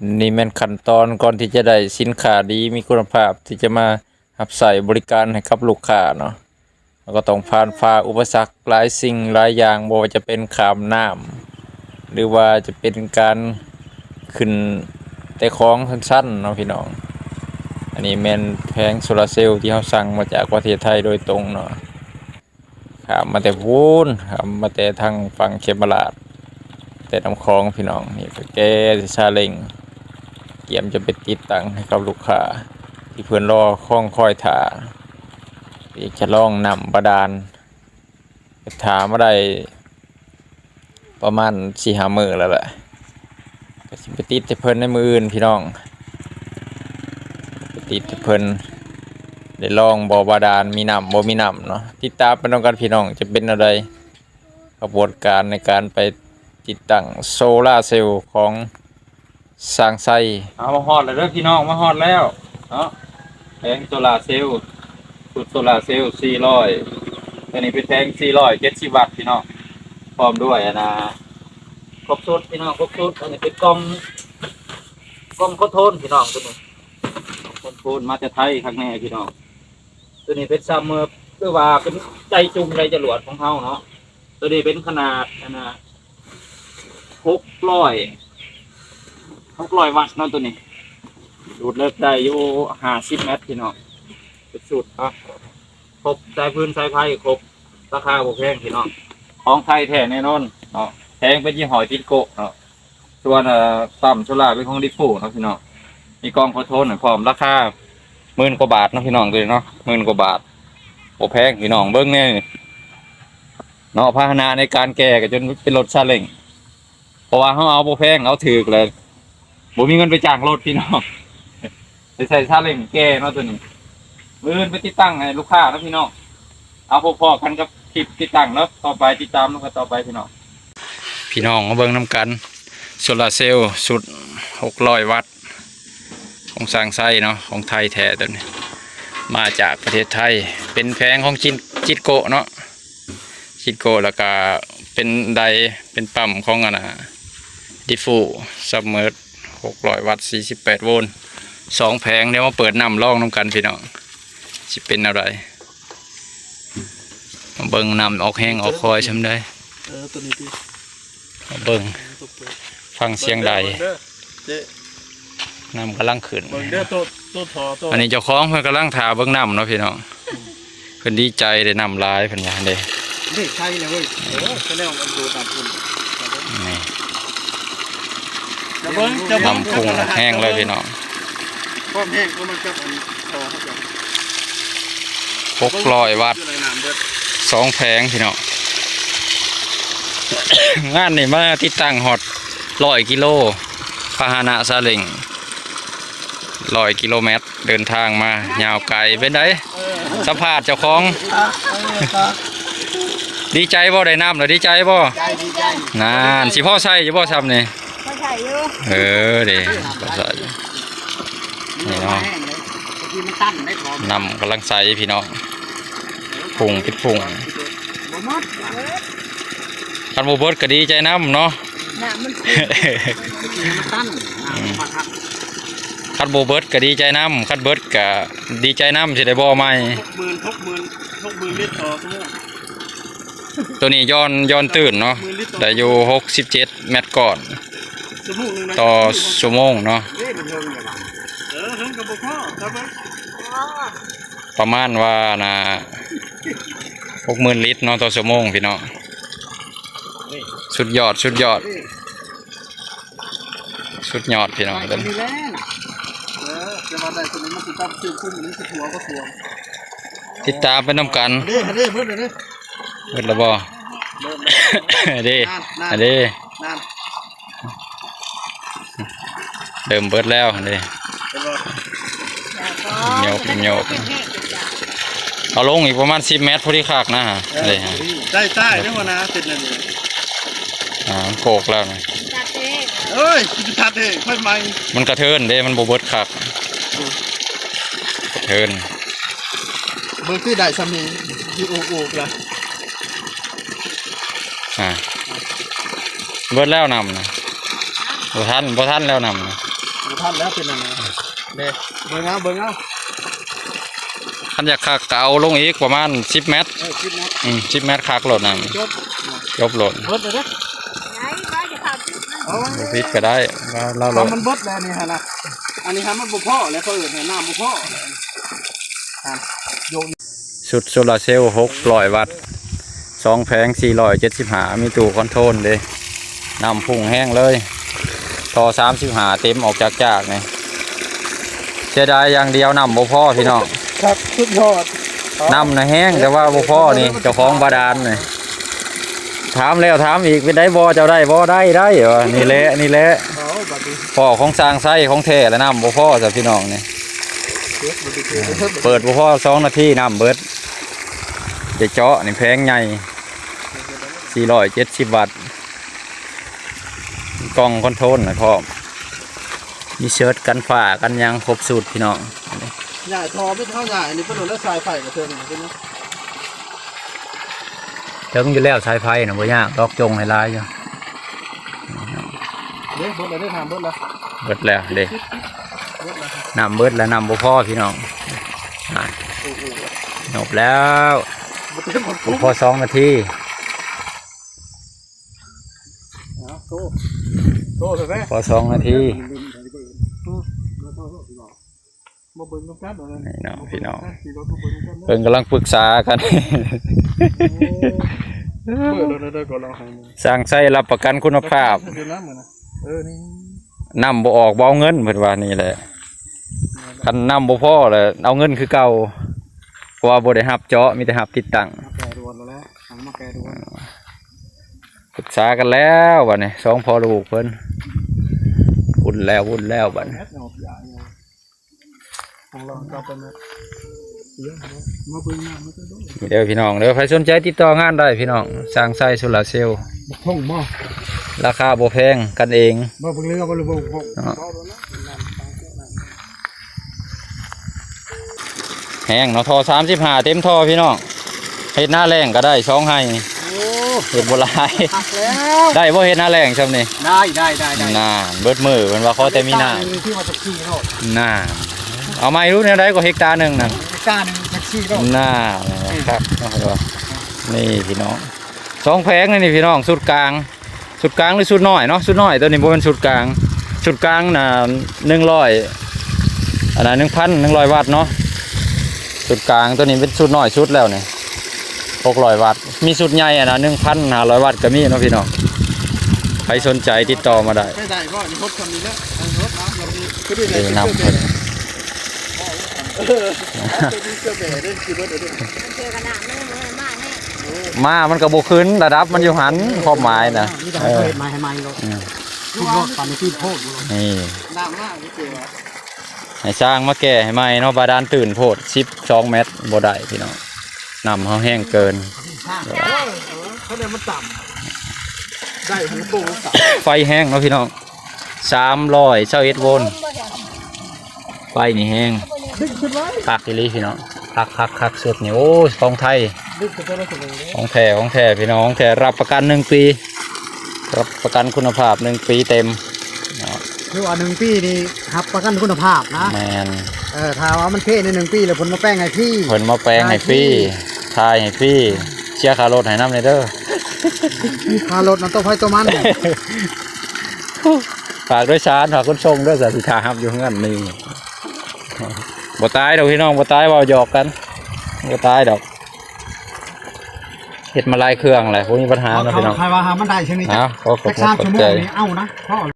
ນີ້ແມ່ນຂັ້ນຕອນກ່ອນທີ່ຈະໄດ້ສິນຄ້າດີມີຄຸນນະພາບ ທີ່ຈະມາຮັບໃຊ້ບໍລິການໃຫ້ກັບລູກຄ້າເນາະ. ເຮົາກໍຕ້ອງຜ່ານຝ່າອຸປະສັກຫຼາຍສິ່ງຫຼາຍຢ່າງ, ບໍ່ວ່າຈະເປັນຂ້າມນ້ຳ ຫຼືວ່າຈະເປັນການຂຶ້ນແຕ່ຂອງຊັນໆເນາະພີ່ນ້ອງ. ອັນນີ້ແມ່ນແຜງໂຊລາເຊວທີ່ເຮົາສັ່ງມາຈາກປະເທດໄທໂດຍຕົງເນາະ. ຂ້າມມາແຕ່ພຸ້ນ, ຂ້າມມາແຕ່ທາງຝັ່ງເຂມມະລາດ, ແຕ່ນ້ຳຂອງພີ່ນ້ອງ. ນີ້ກໍແກ່ໃສ່ຊາເລັງ, ກຽມຈະໄປຕິດຕັ້ງໃຫ້ກັບລູກຄ້າທີ່ເພິ່ນລໍຄອງຄອຍຖ້າ. ອີກຈະລອງນ້ຳບາດານ, ຖ້າມາໄດ້ປະມານສີ່ຫ້າມື້ແລ້ວແຫຼະ, ກໍຊິໄປຕິດໃຫ້ເພິ່ນໃນມື້ອື່ນພີ່ນ້ອງ. ໄປຕິດໃຫ້ເພິ່ນໄດ້ລອງບໍ່ບາດານ ມີນ້ຳບໍ່ມີນ້ຳເນາະ. ຕິດຕາມໄປນຳກັນພີ່ນ້ອງ, ຈະເປັນແນວໃດ ຂະບວນການໃນການໄປຕິດຕັ້ງໂຊລາເຊວຂອງຊ່າງໄຊ. ເອົາ ມາຮອດແລ້ວເດີພີ່ນ້ອງ, ມາຮອດແລ້ວເນາະ. ແຜງໂຊລາເຊວ, ຊຸດໂຊລາເຊວສີ່ຮ້ອຍ, ຕົວນີ້ເປັນແຜງສີ່ຮ້ອຍເຈັດສິບວັດພີ່ນ້ອງ, ພ້ອມດ້ວຍອັນນ່າ ຄົບຊຸດພີ່ນ້ອງ, ຄົບຊຸດ. ອັນນີ້ເປັນກ່ອງ, ກ່ອງຄອນໂທຣນພີ່ນ້ອງ, ຕົວນີ້ຄອນໂທຣນມາແຕ່ໄທຄັກແນ່ພີ່ນ້ອງ. ຕົວນີ້ເປັນຊາມເມີ ຫຼືວ່າເປັນໃຈຈຸ່ມໃຈຈະຫຼວດຂອງເຮົາເນາະ. ຕົວນີ້ເປັນຂະໜາດອັນນ່າ ຫົກຮ້ອຍ ຫົກຮ້ອຍວັດເນາະ. ຕົວນີ້ດູດເລິກໄດ້ຢູ່ຫ້າສິບແມັດພີ່ນ້ອງ, ເປັນຊຸດເນາະ, ຄົບສາຍຟືນສາຍໄຟຄົບ, ລາຄາບໍ່ແພງພີ່ນ້ອງ, ຂອງໄທແທ້ແນ່ນອນເນາະ. ແຜງເປັນຍີ່ຫໍ້ Tico ເນາະ. ສ່ວນ ເອີ ປ້ຳໂຊລາເປັນຂອງ Defu ເນາະພີ່ນ້ອງ, ມີກ່ອງຄອນໂທຣນໃຫ້ພ້ອມ, ລາຄາໝື່ນກວ່າບາດເນາະພີ່ນ້ອງ, ຕົວນີ້ເນາະ ໝື່ນກວ່າບາດ, ບໍ່ແພງພີ່ນ້ອງ. ເບິ່ງແນ່ນີ້ເນາະ, ພາຫະນະໃນການແກ່ກໍຈົນເປັນລົດຊາເລັງ, ເພາະວ່າເຮົາເອົາບໍ່ແພງ ເອົາຖືກແລ້ວ ບໍ່ມີເງິນໄປຈ້າງລົດພີ່ນ້ອງ, ໄປໃສ່ຊາເລັງແກ່ເນາະ. ຕົວນີ້ມື້ອື່ນໄປຕິດຕັ້ງໃຫ້ລູກຄ້າເນາະພີ່ນ້ອງ. ເອົາ ພົບພໍ້ກັນກັບຄລິບຕິດຕັ້ງເນາະ ຕໍ່ໄປ, ຕິດຕາມນຳກັນຕໍ່ໄປພີ່ນ້ອງ. ພີ່ນ້ອງມາເບິ່ງນຳກັນ ໂຊລາເຊວຊຸດຫົກຮ້ອຍວັດ ຂອງຊ່າງໄຊເນາະ, ຂອງໄທແທ້ຕົວນີ້, ມາຈາກປະເທດໄທ, ເປັນແຜງຂອງຈິນ Tico ເນາະ, Tico. ແລ້ວກະເປັນໄດ ເປັນປ້ຳຂອງອັນນ່າ Defu Submerge ຫົກຮ້ອຍວັດ ສີ່ສິບແປດໂວນ ສອງແຜງ. ດຽວມາເປີດນ້ຳລອງນຳກັນພີ່ນ້ອງ, ຊິເປັນແນວໃດ. ມາເບິ່ງນ້ຳອອກແຮງອອກຄອຍຊ່ຳໃດ. ເອີ ຕົວນີ້ຕິ. ມາເບິ່ງ ເອີ ຕົວເປີດ ຟັງສຽງໄດ. ເບິ່ງເດີ ເບິ່ງເດີ ເຈ້ ນ້ຳກຳລັງຂຶ້ນ. ເບິ່ງເດີ ໂຕ ໂຕທໍ່ ໂຕ ອັນນີ້ເຈົ້າຂອງເພິ່ນກຳລັງຖ້າເບິ່ງນ້ຳເນາະພີ່ນ້ອງ. ອືມ ເພິ່ນດີໃຈໄດ້ນ້ຳຫຼາຍ ເພິ່ນວ່າເດ້. ເດ້ ໃສ່ແລ້ວເວີຍ. ເອີ ສະແດງວ່າມັນໂດດນ້ຳຂຶ້ນ. ນີ້ ຈະເບິ່ງ ຈະເບິ່ງ ນ້ຳພຸ່ງແຮງເລີຍພີ່ນ້ອງ. ຄວາມແຮງຂອງມັນກັບອັນຕໍ່ເຮົາຈະ ຫົກຮ້ອຍວັດ ຢູ່ໃນນ້ຳເບິດ ສອງແຜງພີ່ນ້ອງ. ງານນີ້ມາຕິດຕັ້ງຮອດຮ້ອຍກິໂລ, ພາຫະນະຊາເລັງຮ້ອຍກິໂລແມັດ ເດີນທາງມາຍາວໄກ. ເປັນໃດ ສຳພາດເຈົ້າຂອງ? ດີໃຈບໍ່ ໄດ້ນ້ຳແລ້ວ ດີໃຈບໍ່? ດີໃຈ ດີໃຈ. ນັ້ນ ຊິພໍໃຊ້ຢູ່ບໍ່ຊ່ຳນີ້? ພໍໃຊ້ຢູ່. ເອີ ເດ້ ພໍໃຊ້. ນີ້ເນາະ ນ້ຳກຳລັງໃສພີ່ນ້ອງ, ພຸ່ງເປັນພຸ່ງ. ບໍ່ໝົດ ຄັນບໍ່ເບິດກໍດີໃຈນຳເນາະ. ນ້ຳມັນ ມັນຕັນ ນ້ຳມັນ ຄັນບໍ່ເບິດກໍດີໃຈນຳ, ຄັນເບິດກໍດີໃຈນຳ ຊິໄດ້ບໍ່ໃໝ່. ຫົກໝື່ນ ຫົກໝື່ນ ຫົກໝື່ນລິດຕໍ່ຊົ່ວໂມງ. ໂຕນີ້ຍ້ອນ ຍ້ອນຕື່ນເນາະ, ໄດ້ຢູ່ຫົກສິບເຈັດແມັດກ້ອນຕໍ່ຊົ່ວໂມງເນາະ. ປະມານວ່ານະ ຫົກໝື່ນລິດເນາະຕໍ່ຊົ່ວໂມງພີ່ນ້ອງ. ສຸດຍອດ ສຸດຍອດ ສຸດຍອດພີ່ນ້ອງ. ຕິດຕາມໄປນຳກັນ. ເດ້ ເດ້ ເບິດແລ້ວເດ້. ເບິດແລ້ວບໍ່? ເລີ່ມແລ້ວ. ເດ້ ນັ້ນ ນັ້ນ ເດ້ ນັ້ນ ເລີ່ມເບິດແລ້ວເດ້. ເຫັນບໍ່? ໂຍກ ໂຍກ ເອົາລົງອີກປະມານສິບແມັດ ພໍດີຄັກນະ. ເອີ ເດ້ ໃຕ້ ໃຕ້ເດ້ ຫົວໜ້າ ເປັນແນວນີ້. ອ່າ ມັນໂຄກແລ້ວນະ. ຕັດເອງ. ເອີຍ ຊິຕັດເອງ ໄຟໄໝ້. ມັນກະເທີນເດ້ ມັນບໍ່ເບິດຄັກ. ອືມ ກະເທີນ. ເບິ່ງຕິ ໄດ້ຊ່ຳນີ້ ຊິໂອກໆລະ. ອ່າ ເບິດແລ້ວນ້ຳນະ. ບໍ່ທັນ ບໍ່ທັນແລ້ວນ້ຳນະ. ພັນແລ້ວເປັນອັນນີ້ເດ້ ເບິ່ງເອົາ ເບິ່ງເອົາ ຄັນຢາກຄັກກໍເອົາລົງອີກປະມານສິບແມັດ ເອີ ສິບແມັດ ອືມ ສິບແມັດຄັກໂລດນັ້ນ ຈົບ ຈົບໂລດ ເບິດແລ້ວເດ້ ໄດ້ ບໍ່ຈະເຂົ້າຈຸດມັນ ໂອ້ຍ ບໍ່ຜິດກໍໄດ້ ລາວ ລາວໂລດ ມັນເບິດແລ້ວນີ້ຫັ້ນນະ ອັນນີ້ຫັ້ນມັນບໍ່ພໍແລ້ວ ເຂົາເອີ້ນໃຫ້ນ້ຳບໍ່ພໍແລ້ວຫັ້ນ ຊຸດໂຊລາເຊວຫົກຮ້ອຍວັດ ສອງແຜງສີ່ຮ້ອຍເຈັດສິບຫ້າ ມີຕູ້ຄອນໂທຣນເດ້ ນ້ຳພຸ່ງແຮງເລີຍ ທໍ່ສາມສິບຫ້າເຕັມອອກຈາກຈາກນີ້ ເສຍດາຍຢ່າງດຽວນ້ຳບໍ່ພໍພີ່ນ້ອງ ຄັກສຸດຍອດ ນ້ຳນະແຮງ ແຕ່ວ່າບໍ່ພໍນີ້ ເຈົ້າຂອງບາດານນີ້ ຖາມແລ້ວຖາມອີກ ເປັນໃດບໍ່ ເຈົ້າໄດ້ບໍ່ ໄດ້ ໄດ້ວ່າ ນີ້ແຫຼະ ນີ້ແຫຼະ ເອົາບັດນີ້ ພໍຂອງຊ່າງໄຊຂອງແທ້ລະ ນ້ຳບໍ່ພໍຊະພີ່ນ້ອງນີ້ ເປີດບໍ່ພໍສອງນາທີ ນ້ຳເບິດ ໄດ້ເຈາະນີ້ແຜງໃຫຍ່ ສີ່ຮ້ອຍເຈັດສິບວັດ ມີກ່ອງຄອນໂທຣນໃຫ້ພ້ອມ ມີເຊີດກັນຟ້າກັນຫຍັງຄົບຊຸດພີ່ນ້ອງ ຍ້າຍທໍ່ໄປເທົ່າຍ້າຍນີ້ໄປໂລດແລ້ວ ສາຍໄຟກໍເຖິງນີ້ເນາະ ເຖິງຢູ່ແລ້ວ ສາຍໄຟນະບໍ່ຍາກດອກ ຈົ່ງໃຫ້ຫຼາຍຢູ່ ເດ້ ເບິດແລ້ວເດ້ ນ້ຳເບິດແລ້ວ ເບິດແລ້ວເດ້ ເບິດແລ້ວ ນ້ຳເບິດແລ້ວ ນ້ຳບໍ່ພໍພີ່ນ້ອງ ນັ້ນ ໂອ້ໂຫ ຍົບແລ້ວ ບໍ່ເຕັມ ບໍ່ພໍສອງນາທີ ເອົາໂທ ໂທຊະແທ້ ພໍສອງນາທີ ມາເບິ່ງນຳກັນ ນີ້ເນາະ ພີ່ນ້ອງ ເພິ່ນກຳລັງປຶກສາກັນ ເປີດລົດໄດ້ກໍລອງໃຫ້ ຊ່າງໄຊຮັບປະກັນຄຸນນະພາບ ເອີ ນີ້ ນ້ຳບໍ່ອອກບໍ່ເອົາເງິນ ເພິ່ນວ່ານີ້ແຫຼະ ຄັນນ້ຳບໍ່ພໍລະເອົາເງິນຄືເກົ່າ ເພາະວ່າບໍ່ໄດ້ຮັບເຈາະ ມີແຕ່ຮັບຕິດຕັ້ງ ມາແກ່ດ່ວນແລ້ວ ມາແກ່ດ່ວນ ປຶກສາກັນແລ້ວບັດນີ້ ສອງພໍ່ລູກເພິ່ນ ວຸ້ນແລ້ວວຸ້ນແລ້ວບັດນີ້ ຂອງເຮົາກໍເປັນ ມາເບິ່ງນຳ ນີ້ເດີພີ່ນ້ອງເດີ ໃຜສົນໃຈຕິດຕໍ່ງານໄດ້ພີ່ນ້ອງ ຊ່າງໄຊໂຊລາເຊວ ບັກທົ່ງບໍ່ ລາຄາບໍ່ແພງ ກັນເອງ ບໍ່ເບິ່ງເຫຼືອບໍ່ ຫຼືບໍ່ ເນາະ ແຮງເນາະ ທໍ່ສາມສິບຫ້າເຕັມທໍ່ພີ່ນ້ອງ ເຮັດນາແລ້ງກໍໄດ້ສອງໄຮ່ ໂອ້ ເຮັດບໍ່ຫຼາຍ ຄັກແລ້ວ ໄດ້ບໍ່ເຮັດນາແລ້ງຊ່ຳນີ້ ໄດ້ ໄດ້ ໄດ້ ໄດ້ ນັ້ນ ເບິດມື້ເພິ່ນວ່າຂໍແຕ່ມີນ້ຳ ເຮັກຕາໜຶ່ງທີ່ວ່າຈັກສີ່ໂລດ ນັ້ນ ເອົາໃໝ່ຮູ້ແນວໃດກໍເຮັກຕາໜຶ່ງນັ້ນ ເຮັກຕາໜຶ່ງຈັກສີ່ໂລດ ນັ້ນ ເອີ ຄັກເນາະ ເພິ່ນວ່າ ນີ້ພີ່ນ້ອງ ສອງແຜງນີ້ພີ່ນ້ອງ ຊຸດກາງ ຊຸດກາງ ຫຼື ຊຸດນ້ອຍເນາະ ຊຸດນ້ອຍ ໂຕນີ້ບໍ່ແມ່ນຊຸດກາງ ຊຸດກາງນະ ໜຶ່ງຮ້ອຍ ອັນນັ້ນ ໜຶ່ງພັນໜຶ່ງຮ້ອຍວັດເນາະ ຊຸດກາງ ໂຕນີ້ເປັນຊຸດນ້ອຍສຸດແລ້ວນີ້ ຫົກຮ້ອຍວັດ ມີຊຸດໃຫຍ່ ອັນນັ້ນ ໜຶ່ງພັນຫ້າຮ້ອຍວັດກໍມີເນາະພີ່ນ້ອງ ໃຜສົນໃຈຕິດຕໍ່ມາໄດ້ ໄປໄດ້ບໍ່ ນີ້ຫົດຊ່ຳນີ້ແຫຼະ ຫົດເອົາ ຄືໄດ້ ເອີ ນ້ຳເພິ່ນ ເອີ ເສື້ອແບເດ້ ຊິເບິດເດ້ ເທື່ອກັນນະ ມັນມາແຮງ ມາມັນກໍບໍ່ຂຶ້ນ ລະດັບມັນຢູ່ຫັ້ນ ຄວາມໝາຍນະ ມີແຕ່ໃຫ້ເຂົາເຮັດໃໝ່ໃຫ້ໃໝ່ໂລດ ອືມ ຄືວ່າປັ່ນທີ່ໂພດ ນີ້ ນ້ຳມາ ໃຫ້ຊ່າງມາແກ່ໃຫ້ໃໝ່ເນາະ ບາດານຕື້ນໂພດ ສິບສອງແມັດ ບໍ່ໄດ້ພີ່ນ້ອງ ນ້ຳເຮົາແຮງເກີນ ເອີ ເອີ ຄັນໃດມັນຕ່ຳ ໄດ້ຫູໂປ່ງ ໄຟແຮງເນາະພີ່ນ້ອງ ສາມຮ້ອຍຊາວເອັດໂວນ ໄຟນີ້ແຮງ ຄັກອີ່ຫຼີພີ່ນ້ອງ ຄັກໆໆ ຊຸດນີ້ ໂອ້ຍ ຂອງໄທ ຂອງແທ້ ຂອງແທ້ພີ່ນ້ອງ ຂອງແທ້ ຮັບປະກັນໜຶ່ງປີ ຮັບປະກັນຄຸນນະພາບໜຶ່ງປີເຕັມເນາະ ຄືວ່າໜຶ່ງປີນີ້ຮັບປະກັນຄຸນນະພາບນະ ແມ່ນ ເອີ ຖ້າວ່າມັນເພະໃນໜຶ່ງປີແລ້ວ ເພິ່ນມາແປງໃຫ້ຟຣີ ເພິ່ນມາແປງໃຫ້ຟຣີ ຖ່າຍໃຫ້ຟຣີ ເສຍຄ່າລົດໃຫ້ນຳແດ່ເດີ ຄ່າລົດນະ ໂຕໃຜໂຕມັນ ຝາກໂດຍສານ ຝາກຂົນສົ່ງເດີ ຊິຖ້າຮັບຢູ່ເຮືອນນີ້ ບໍ່ຕາຍດອກພີ່ນ້ອງ ບໍ່ຕາຍ ເວົ້າຫຍອກກັນ ບໍ່ຕາຍດອກ ເຮັດມາຫຼາຍເຄື່ອງແລ້ວ ບໍ່ມີບັນຫາເນາະພີ່ນ້ອງ ໃຜວ່າຫາມັນໄດ້ຊ່ຳນີ້ ເອົາ ຂໍຂອບໃຈ ເອົານະ